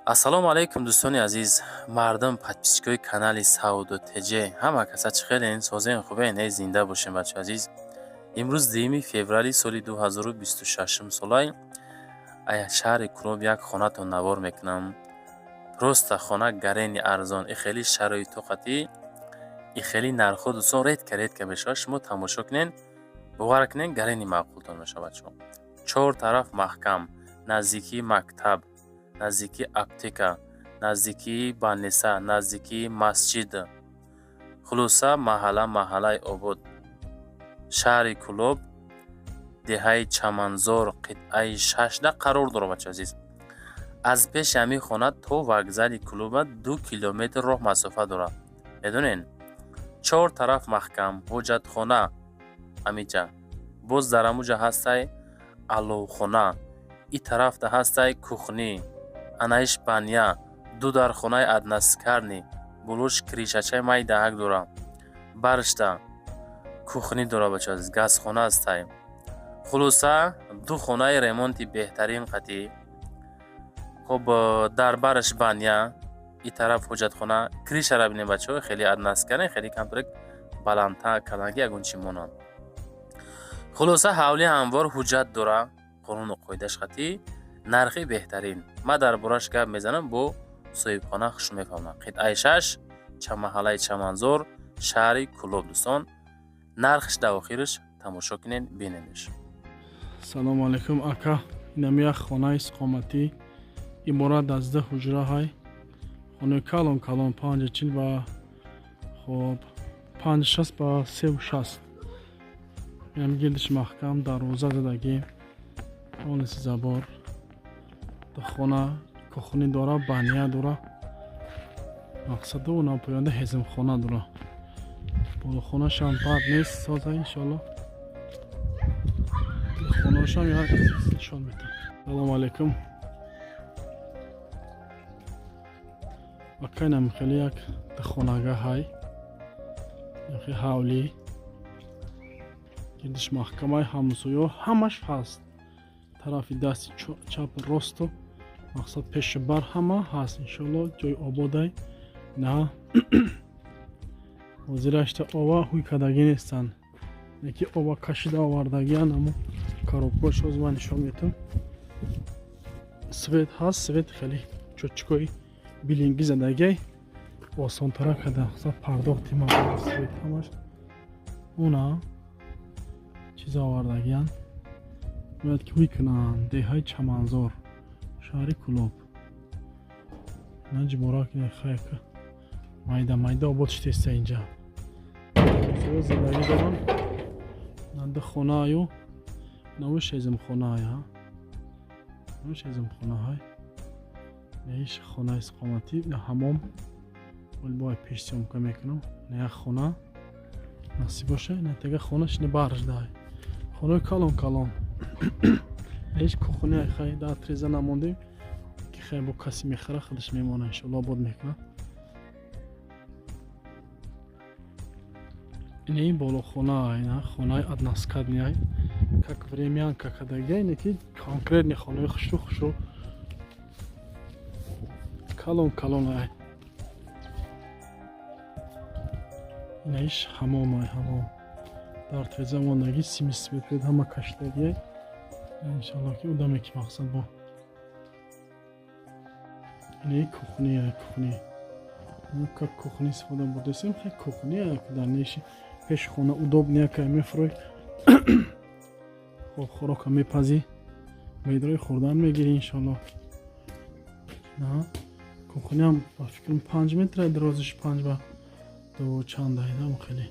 Ассалому алайкум, дӯстони азиз, мардум, подписчикои канали Савдо ТЖ, ҳама каса чӣ хелен, созен, хубен? Эй, зинда бошем, бачаҳо азиз. Имрӯз 2 феврали соли 2026 солай, шаҳри Кӯлоб як хонатон навор мекунам. Просто хона гарени арзон, и хеле шароиту қатӣ, и хеле нархҳо, дӯстон, редко редко мешавад. Шумо тамошо кунен, бовар кунен, гарени маъқултон мешавад, бачаҳо. Чор тараф маҳкам, наздикии мактаб, наздикии аптека, наздикии больница, наздикии масҷид. Хулоса, маҳалла маҳаллаи обод. Шаҳри Кӯлоб, деҳаи Чаманзор, қитъаи шашда қарор дорад, бачаҳо азиз. Аз пеши ҳамин хона то вокзали Кӯлоба 2 километр роҳ масофа дорад. Медонед, чор тараф маҳкам, ҳоҷатхона ҳамиҷа, боз дар ҳамуҷа ҳастай аловхона, и тарафта ҳастай кухня, анаиш баня, ду дархонаи односкатный, болош крышачаи майдаҳак дорад, баршта кухня дорад, бачаҳо азиз, газхона ҳастай. Хулоса, ду хонаи ремонти беҳтарин қатӣ. Хоб, дар бараш баня, и тараф ҳоҷатхона, крышара бинед, бачаҳо, хеле односкатный, хеле камтарак баландтар кардан, ки ягон чӣ монанд. Хулоса, ҳавли ҳамвор, ҳуҷҷат дора, қонуну қоидааш қатӣ, нархи беҳтарин. Ман дар бораш гап мезанам бо соҳибхона, хуш мефаҳмам. Қитъаи шаш, маҳаллаи Чаманзор, шаҳри Кӯлоб, дӯстон. Нархш дар охираш тамошо кунед, бинедш. Салому алайкум, ака. Инам як хонаи истиқоматӣ, иборат аз ду ҳуҷра ҳай. Хонаи калон калон, 5,40 ба, хоб, 5,60 ба 3,60. Инам гирдиш маҳкам, дарвоза задагӣ, полностью забор. Хона кухня дора, баня дора, мақсаду унам поёнда ҳезимхона дора. Болохонашам бад нест, соза, иншоалло. Хонашам як нишон метам. Салому алайкум, акайнам. Хеле як хонага ҳай, яхе ҳавлӣ, гирдиш маҳкамаи, ҳамсоё ҳамаш ҳаст, тарафи дасти чап, росту, мақсад, пешу бар ҳама ҳаст, иншоалло. Ҷои ободай на, ҳозирашта ова ҳуй кардагӣ нестанд, яки ова кашида овардагиан, амо коробкош ҳоз ман нишон метам. Свет ҳаст, свет хеле чочкои билингӣ задагиай, осонтара карда, мақсад, пардохти свет ҳамаш уна чиза овардагиан, бояд ки ҳуй кунанд. Деҳаи Чаманзор, шаҳри Кӯлоб. Наҷибора хайка, майда майда обод шудеста. Инҷа зиндагӣ доранд, нанда хонааю наву шезимхонаая, наву шезимхонаҳай, наиш хонаи истиқоматӣ, на ҳамом. Бой пеш съёмка мекунам. На як хона насиб боша, на тега хона шини барждай, хонаи калон калон. Наиш кухня, хай, дар треза намондем, ки хай, бо касе мехара, худаш мемона, иншоалло, обод мекунад. Ини болохона, ина хонаи односкатный, как времянка кадагия, ине ки конкретный хонаи хушрӯ хушрӯ, калон калон ай. Инаиш ҳамом ай, ҳамом дар треза мондагӣ, сими светвет ҳама кашидагиай, иншалло, ки одаме ки мақсад бо. Ини кухня, кухня как кухня истифода бурдесем, хай, кухня дар ниши пеши хона удобный, якай мефурӯй, хоб, хӯрока мепазӣ, медрои хӯрдан мегирӣ, иншалло. Кухням ба фикрам 5 метра дарозиш, панҷ ба ду чанд айдам, хеле.